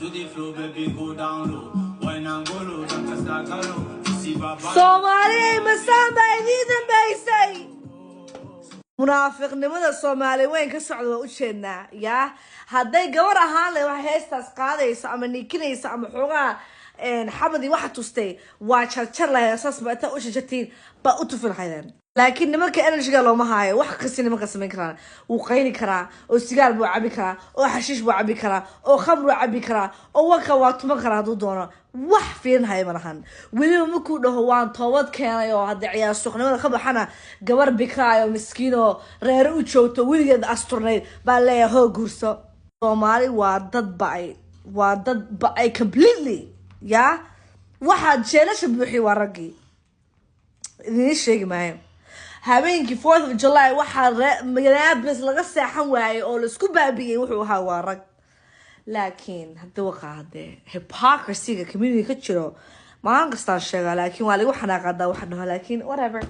To the floor, baby, go down low. Wine and go low, don't start go low. See baba. Soomaali masaan baa idiin dambaysay. Munaafiqnimada Soomaali weyn ka socda waa ujeednaa. Yaa hadday gabar ahaan leh waxay heestaas qaadayso ama niikinayso ama xoogaa xabadii waxa tustay, waa jarjar lahayd. Saas ba intaa u jarjartiin baa u tufi lahaydeen, laakiin nimanka energyga looma haayo. Wax kasta nimanka samayn karaan, wuu qayni karaa oo sigaar buu cabi karaa oo xashiish buu cabi karaa oo khamruu cabi karaa oo wanka waa tuman karaa hadduu doono. Wax fiirin haya ma lahan. Weliba markuu dhaho "waan toobad keenay" oo hadda ciyaar suuqnimada ka baxana, gabar bikraayo miskiin oo reere u joogto, weligeed asturnayd baa leeyahay, "Hoo, guurso." Soomaali waa dad ba-ay, waa dad ba-ay completely. Yaa waxaa jeelasha buuxiy waa raggii. Idiin sheegi maayo, habeenkii 4th of July waxaa Minneapolis laga seexan waayey oo laisku baabi'iyey wuxuu ahaa waa rag. Laakiin hadda waqaa hadee hypocrisyga community ka jiro maalin kastaan sheegaa, laakiin waa lagu xanaaqadaa waxa dhaho, laakiin whatever.